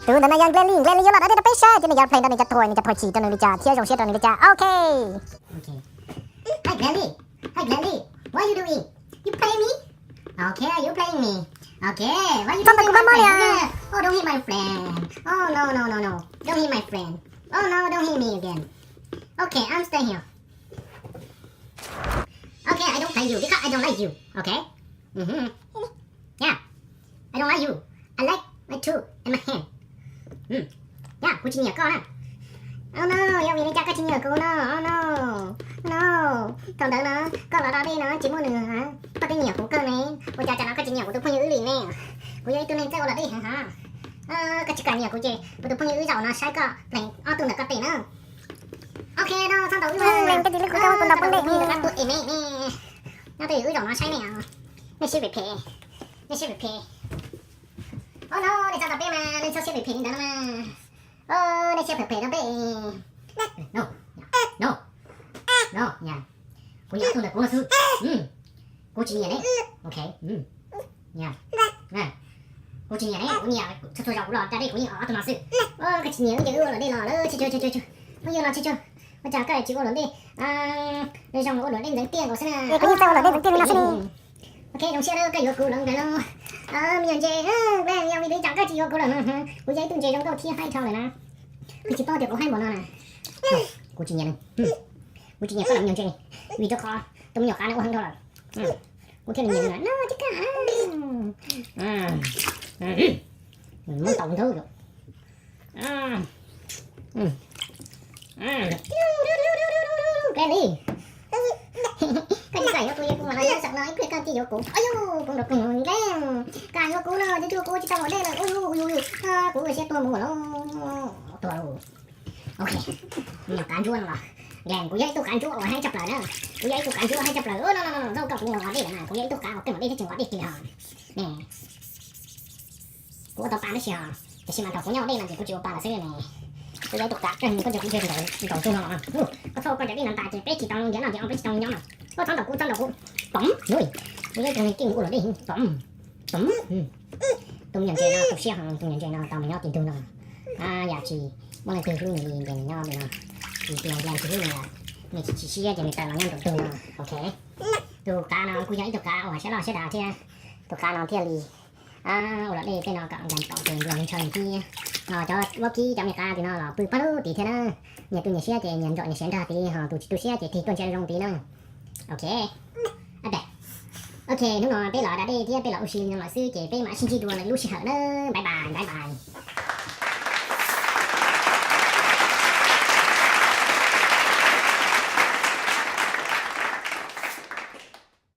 Tus ntawd no yog Glenly, Glenly yuav los da dej rau peb saib tias nws yuav play ntawd nws cov thuam, nws cov thuam chim rau nws li cas thiab zoo siab rau nws li cas. Ok. Hi Glenly, hi Glenly, what you doing? You play me? Okay, you playing me. Okay, what you doing? Txhob tau kuv maj maj li. Oh, don't hit my friend. Oh no no no no, don't hit my friend. Oh no, don't hit me again. Okay, I'm staying here. Okay, I don't play you because I don't like you. Okay. Mm-hmm. Yeah. I don't like you. I like my tool and my hand. Mm. Yeah, kuv tsis nyiam koj na. Oh no, yog vim li cas koj tsis nyiam kuv no? Oh no. No. Thaum ntawd no koj los da dej no tsis muaj nws hab, koj twb nyiam kuv kawg ne. Ua cas tam no koj tsis nyiam kuv tus phooj ywg wb li ne? Kuv yog ib tug neeg txawj ua luam dej heev hab. Koj tsis kam nyiam kuv ces kuv tus phooj ywg wb zaum no saib koj pleev ob tug ntawm koj tes na. Ok no, txhob ntaus wb, txhob ntaus wb, nyob twj ywm wb zaum no saib nej, nej siab phem phem, nej siab phem phem. Oh no, nej txhob ntaus peb mas, nej txhob siab phem phem li ntawd no mas. Nej siab phem phem rau peb. No, no, no, kuv nyiam tus ntawm kuv no xwb. Kuv tsis nyiam ne. Ok. Kuv tsis nyiam ne, kuv nyiam txhua txhua zaus kuv los da dej kuv yeej ua ob tug no xwb. Koj tsis nyiam wb ces wb ua luam dej los lawm, tsis tsis tsis tsis, wb yuav los tsis tsis. Ua cas koj tsis ua luam dej zoo ua luam dej ntxeev tiaj nkaus xwb na? Kuv yeej txawj ua luam dej ntxeev tiaj li no xwb ne. Ok, zoo siab koj yuav kuv lawm ntag lauj. Me nyuam ntse, yog vim li cas koj tsis yuav kuv lawm no? Kuv yog ib tug ntses zoo nkauj thiab haib dhau lawm na. Koj tsis paub tias kuv haib npaum no na. Kuv tsis nyiam, kuv tsis nyiam koj lawm me nyuam ntse, vim rau qhov tus me nyuam qav no ua heev dhau lawm. Kuv thiaj li nyiam no, no tsis kam. Muab tau ntau. Koj li, koj tsis kam yuav kuv, yuav kuv mas los nyob saum no ib pliag koj thiaj yuav kuv. Au yus, kuv nrov koog nkeeg, kam yuav kuv no ces kuv tsis tau ua dej lawm. Au yus, kuv ua siab tuag mus lawm. Tuag lauj. Ok, me nyuam qav ntsuab no los, Glenly, kuv yog ib tug qav ntsuab uas haib tshaj plaws na. Kuv yog ib tug qav ntsuab haib tshaj plaws. No no no, zaum koj kuv ua dej lawm na, kuv yog ib tug qav uas keej ua dej thiab tseem ua dej tiag os. Ne, kuv ua tau pa tab sis os, tiam sis mas thaum kuv nyob ua dej no ces kuv tsis ua pa lawm xwb ne. Kuv yog ib tug qav, koj ntsia kuv nkaus ntug no los, koj txhob ua koj cov dej no tas ces peb tsis tau ntiav noj ntiav ua, peb tsis tau nyob no. Koj txhob ntaus kuv, txhob ntaus kuv. Pom, kuv yog ib tug neeg keej ua luam dej heev. Pom, pom. Tus me nyuam ntse no tu siab heev, tus me nyuam ntse no tau mus nyob tim ntug no. Yam tsis muaj leej twg hlub nws li nws nyob li no. Vim tias nws tsis hlub nws, nws tsis chim siab ces nws tawm los nyob nraum ntug no. Ok. Tus qav no kuj yog ib tug qav uas siab loj siab dav thiab. Tus qav no thiaj li ua luam dej tej no kom Glenly pom ces Glenly ntshaw nws thiab. Ho cov vaub kib cov me qav tim no los pw pag lub tid thiab na. Nyias tu nyias siab ces nyias nrog nyias siav nrog tid, ho tus tsis tu siab ces tig tuaj ntsia zoo tid na. Ok. Ok, hnub no peb los da dej thiab peb los ua si no lawm xwb ces peb mam sib ntsib dua lwm lub sij hawm na. Bye bye, bye bye.